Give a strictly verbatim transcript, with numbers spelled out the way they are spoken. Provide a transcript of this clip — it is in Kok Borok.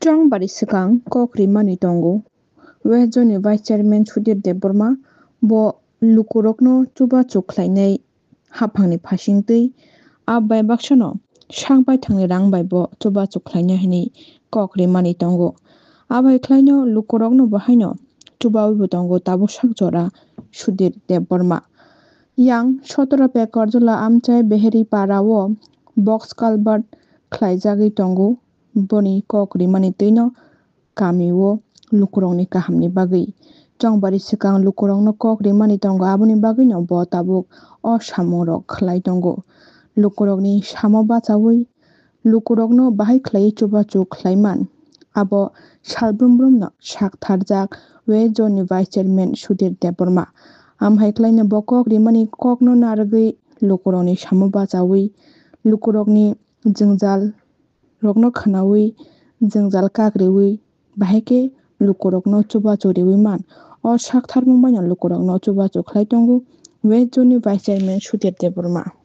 Chongbari swkang kok rimani tongo West Zone ni Vice Chairman Sudhir Debbarma. Bo lukurokno chubachu khlainai haphangni phasingtwi a bai baksano sak baithangni rang bai bo chubachu khlaina hwnwi kok rimani tongo. Abai khlaino lukurokno bo haino chubawibo tongo tabuk sak jora Sudhir Debbarma. Yang sotoro Pekarjala Amchai Beheri Para o box culvert khlaijagwi tongo. Boni kok rimani twino kami o lukurokni kahamni bagwi. Chongbari swkang lukurokno kok rimani tongo, aboni bagwino bo tabuk o samungrok khlai tongo. Lukurokni samo bachaui lukurokno bahai khlaiwi chubachu khlaiman, abo salbrum brumno saktharjak West Zone ni Vice Chairman Sudhir Debbarma. Amhai khlaino bo kok rimani kokno narwgwi lukurokni samo bachaui lukurokni jwngjal rokno khwnaui jwngjal kak riui bahai khe lukurokno chubachu riui man. O saktharmung baino lukurokno chubachu khlai tongo West Zone ni Vice Chairman Sudhir Debbarma.